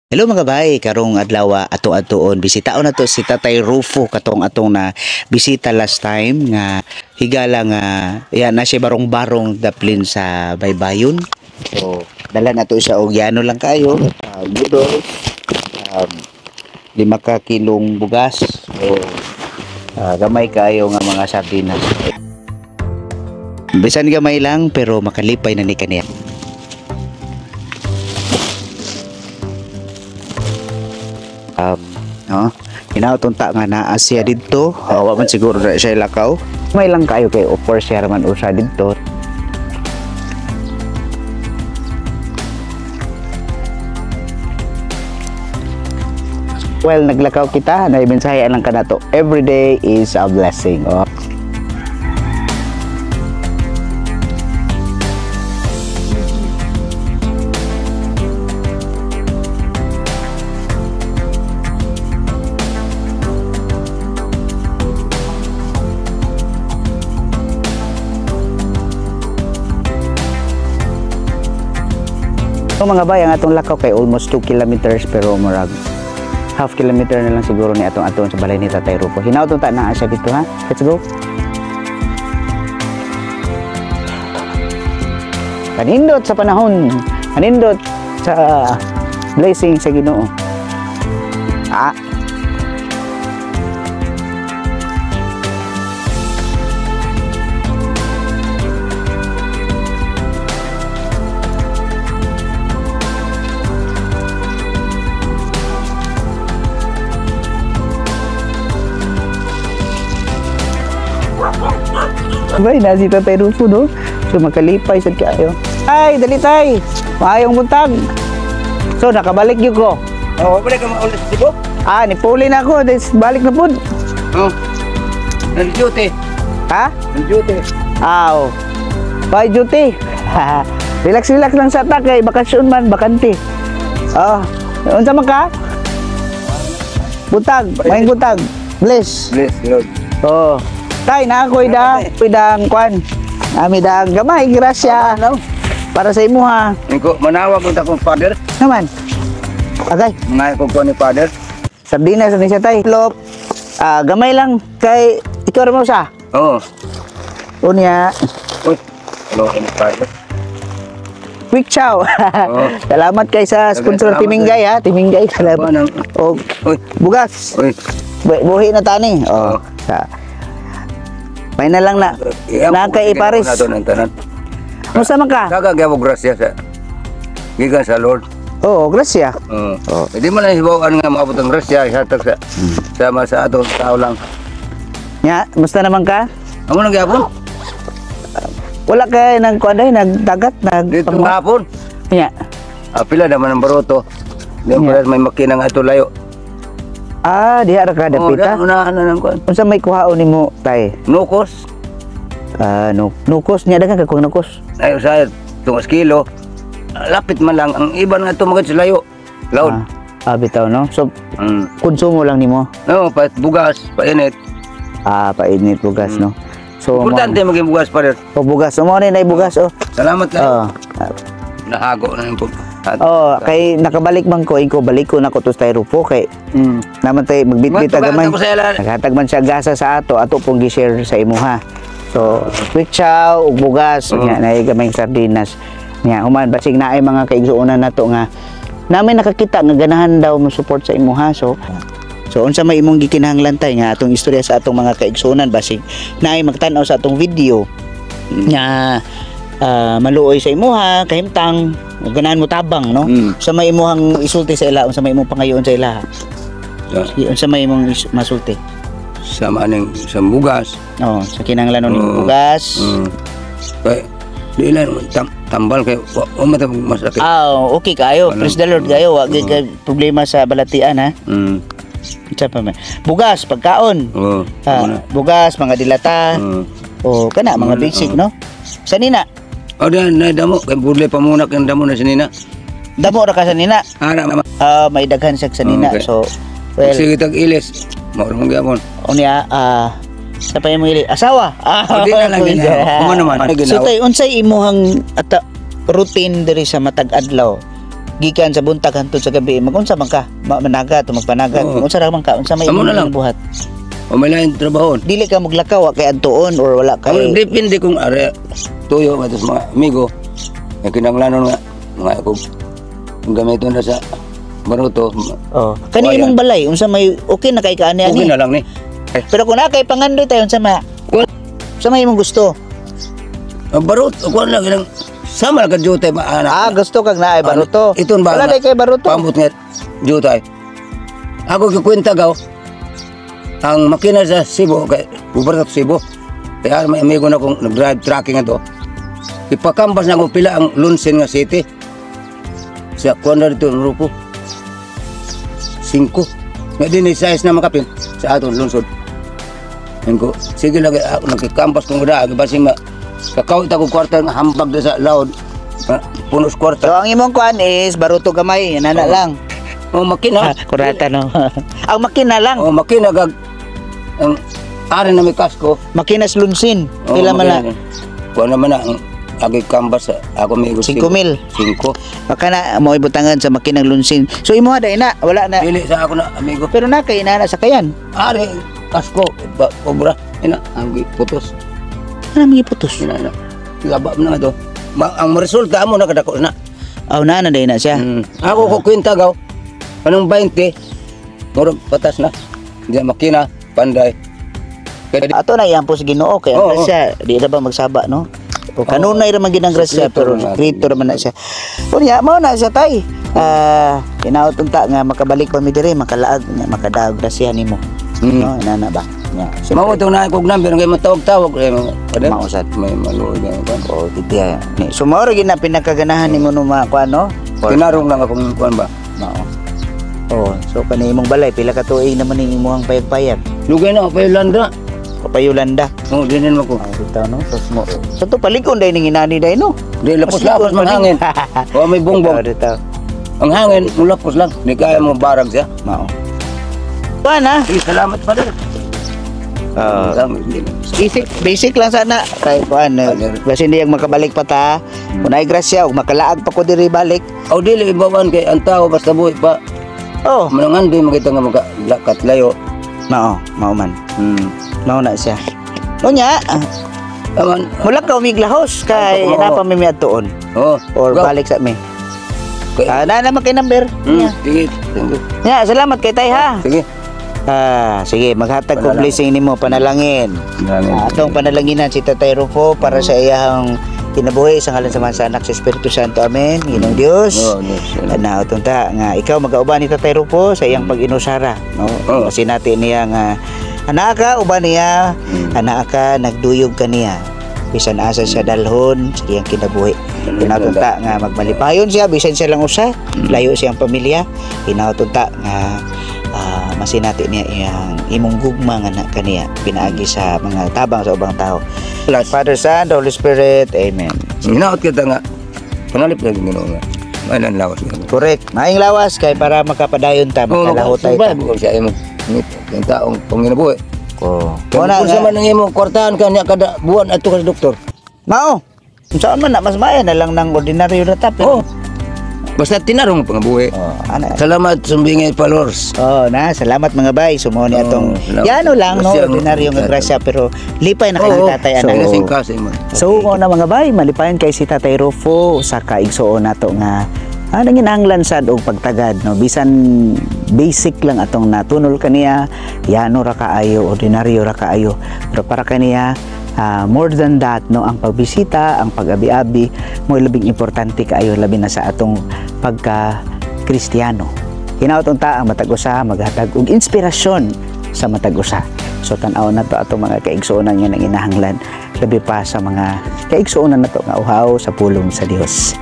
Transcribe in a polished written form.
Hello mga bay, karong adlaw atong atuon bisitaon nato si Tatay Rufo, katong atong na bisita last time nga higala nga yan na siya barong-barong daplin sa baybayon. So dala nato siya og yano lang kayo, noodles, 5 ka kilong bugas o gamay kayo nga mga sardinas. Bisan gamay lang pero makalipay na ni kaniya. No, hinautong ta nga naa siya didto. Wa man siguro na siya lakaw. May lang kayo kay of course siya man usa didto. Well, naglakaw kita, na mensahe lang kanato. Every day is a blessing. Oh. So mga bay, ang atong lakaw kay almost 2 kilometers pero murag half kilometer na lang siguro ni atong aton sa balay ni Tatay Rufo. Hinautong ta naa siya dito ha. Let's go. Kanindot sa panahon, kanindot sa blessing sa Ginoo. Ah. Bay, nasi Tatay Rufo, no? So, makalipay sad kaayo. Ay, dali tay! Maayong buntag! So, nakabalik yun ko. Oo, balik ka maulit sa Cebu? Ah, nipuli na ako. Des, balik na pud. Oo. Nag-duty. Ha? Nag-duty. Ah, oh. Bye, duty. Relax, relax lang sa ta kay bakasyon man, bakante. Oh, unsa man ka? Buntag, maayong buntag. Bless. Bless, Lord. Oh. Tay, na ako'y da, dang kwan. Ami dang gamay, grasya. Para sa imuha. Niko, manawag ko akong father. Naman. Agay. Mga ko ni father. Sardinas ni siya tay. Lop. Ah, gamay lang kay ikaw ra mo sa. Oo. Unya. Uy, hello ni father. Quick chow. Oo. Salamat kay sa sponsor Salamat, Timinggay ha. Timinggay salamat. Ano? Og Uy, bugas. uy. Buhi na tani. Oh. Oo. Sa May na lang na. Na kay Iparis. Nato ng tanan. Musa man ka? Kaga gyud grasya sa gikan sa Lord. Oo, grasya. Oo. Oo. Hindi man na hibaw-an nga maabot ang grasya ihatag sa sama sa atong tao lang. Nya, musta naman ka? Amo nang gyapon? Wala kay nagkuan day, nagdagat, nag Dito hapon. Nya. Ah, pila naman ang baroto. Di Yeah. yeah. may makina nga ato layo. Ah, diha ra ka Oh, dapita. unahan na ng kuan. Unsa may kuhaon nimo tay? Nukos. Ah, no, nukos niya daghan ka kuha nukos. Ay, usay, tungas kilo. Lapit man lang. Ang iba nga ito mga sa layo. Loud. Ah, bitaw no. So konsumo lang nimo. No, pa bugas, painit. Ah, painit bugas no. So Importante maging bugas pa rin. Oh, bugas. So, mo ni nay bugas oh. Salamat na. Oh. Nahago na yung Oh, kay nakabalik man ko, iko balik ko na ko to sa Rufo kay naman tay magbitbit Magtugaan gamay. ako sa ila. Naghatag man siya gasa sa ato, ato pong gi-share sa imuha. So, quick chow ug bugas nya naay gamay sardinas. Nya human basig naay mga kaigsuonan nato nga namin nakakita nga ganahan daw mo support sa imuha. So, unsa may imong gikinahanglan tay nga atong istorya sa atong mga kaigsuonan basig naay magtan-aw sa atong video nga maluoy sa imuha kahimtang ganahan mo tabang no. Sa may imuhang isulti sa ila, unsa may imong pangayoon sa ila? Sige, unsa may imong masulti? Sa maning sa bugas. Oh, sa kinahanglan ning Oo. bugas. Kay di lang tambal kay wa man ta masakit. Ah, okay kayo. Ano? Praise the Lord kayo. Wa gyud kay problema sa balatian ha. Unsa pa man? Bugas, pagkaon. Oo. Ah, bugas, mga dilata. O kana mga Muna, basic oo. no. Sa nina, Oh, dan na damo kay budlay pa muna kay damo na sinina. damo ra ka sa nina. Ara ma. Ah, may daghan siya sa nina. Okay. So, well, Sige tag ilis. Mao ra mong gyapon. unya sa pa imong ili asawa. Ah, O, di na lang ginawa. Kuman naman. So tay unsay imuhang ata routine diri sa matag adlaw? Gikan sa buntag hantod sa gabi, magunsa man ka? Managat o magpanagat. Oo. Unsa ra man ka? Unsa may Amo imong na lang. buhat? O may lain trabaho. Dili ka moglakaw wa kay adtuon or wala Kay kay depende kung are tuyo nga sa mga amigo nga kinahanglanon nga mga ako kung gamiton na sa baruto. Oh. Kani Wayan. imong balay, unsa may okay na kay kaani ani? Okay na lang ni. Eh, Pero kung naa kay pangandoy tayo, unsa ma? Unsa may imong gusto? Ang baruto kuan lang ilang sama lang ka jutay ba anak. Ah, gusto kag naay baruto. Iton ba? Wala Na- day kay baruto. Pambot nga jutay. Ako gikwenta gaw ang makina sa Cebu kay ubar sa Cebu. Kaya may amigo na kong nag-drive trucking ato. Ipakambas na kung pila ang Lunsen nga city. Sa kuan na dito rupo. Singko. Nga din size na makapin sa aton lungsod. Ko, sige lang ako nagkikampas kong uda, basin ma kakawit ako kwarta nga hambag na sa laod. Ah, punos So kwarta. ang imong kuan is baruto gamay, nana lang. Oh, makina. Kurata no. Ang makina lang. Oh, makina gag ang ari na may kasko. Makina slunsin. Oh, Pila man na? makina. Kuan naman na ang agi kambas sa ako may 5,000. Singko. Baka na mo ibutangan sa makinang lunsin. So imo dai na, wala na. Dili sa ako na amigo. Pero na kay inana sa kayan. Ari kasko ba, obra ina ang putos. Ano mga putos? Ina na. Laba mo na nga to. Ang resulta amo nakadako na. Aw na na dai na siya. Ako ko kwenta gaw. Anong 20? Murag patas na. Di makina, panday. Kaya di, Ato na iyang sa Ginoo kay ang Oo. grasya di ra ba magsaba no. O kanunay ra man gid ang grasya Sekreto pero man natin. sekreto ra man na siya. Unya mao na siya tay. Ah, hinaot unta nga makabalik pa mi diri makalaag nga makadaog grasya nimo. No, inana ba? Nya. Mao to na kog number kay matawag-tawag kay mga kada. Mao sad. May maluoy kay kuan. Oh, diti ay. Ni so mao ra gid na pinakaganahan nimo no mga kuan no. Tinarong lang akong kuan ba. Mao. Oh, so kani imong balay pila ka tuig naman ning imong payag-payag. Lugay na pa Yolanda. Kapayulanda. Oh, dinin mo ko. Oh, bitaw no. Sos mo. Sa to palikon day ning inani day no. Di lapos-lapos man hangin. O may bongbong. Bitaw, bitaw. Ang hangin mulapos lang. Di kaya mo barag siya. Mao. Kuan ha. Sige, salamat pa rin. Ah. Basic, basic lang sana kay kuan eh, basin diyang makabalik pa ta. Kung naay grasya ug makalaag pa ko diri balik. O dili ibawan kay ang tao basta buhi pa. Oh, Manangan di makita nga maglakat layo. Mao, mao man. Mao na siya. Unya, Aman. mula ka umiglahos kay Ay, oo. napa mi miadtuon Oh, or go. balik sa mi. Kay- Ah, na naman kay number. Nya. Sige, thank you. Nya, salamat kay tay ha. Sige. Ah, sige, maghatag ko Panalangin. blessing nimo panalangin. Panalangin. Ah, atong panalanginan si Tatay Rufo para sa iyang kinabuhi sa ngalan sa Ama, sa Anak sa Espiritu Santo. Amen. Ginoong Dios. Oo, Diyos. Ana ta nga ikaw magauban ni Tatay Rufo sa iyang pag-inusara, no? Oo. Kasi natin niya nga anaa ka uban niya, anaa ka nagduyog ka niya. Bisan asa siya dalhon sa iyang kinabuhi. Hinaot unta nga magmalipayon siya bisan siya lang usa, layo siyang pamilya. Hinaot unta nga masinati niya iyang imong gugma nga na kaniya pinaagi sa mga tabang sa ubang tao. Last. Father, Son, the Holy Spirit. Amen. Hinaot kita nga. Panalip lagi Ginoo nga. May nan lawas nga. Correct. Maayong lawas kay para makapadayon ta, makalahutay ta. Survive ko siya imong yung taong panginabuhi. Ko. Kung Mao na sa nga. man ang imong kwartahan ka niya kada buwan adto ka sa doktor. Mao. Saan man na mas maya na lang ng ordinaryo na ta Oh. pero. Basta tinarong pangabuhi. Oh, ana. Salamat sumbingay followers. Oh, na salamat mga bay. Sumuo ni Oo, atong salamat. Yano lang no, Grasya, ordinaryo nga grasya pero lipay na kay Oo, tatay so, ana. kasing kasi man. So mo na mga bay, malipayon kay si Tatay Rufo sa kaigsuon nato nga nanginahanglan sad og pagtagad no, bisan basic lang atong natunol kaniya, yano ra kaayo, ordinaryo ra kaayo, pero para kaniya more than that no, ang pagbisita, ang pag-abi-abi mo labing importante kaayo labi na sa atong pagka Kristiyano. Hinaot unta ang matag usa maghatag og inspirasyon sa matag usa. So tan-aw na to atong mga kaigsuonan nga nanginahanglan labi pa sa mga kaigsuonan nato nga uhaw sa pulong sa Dios.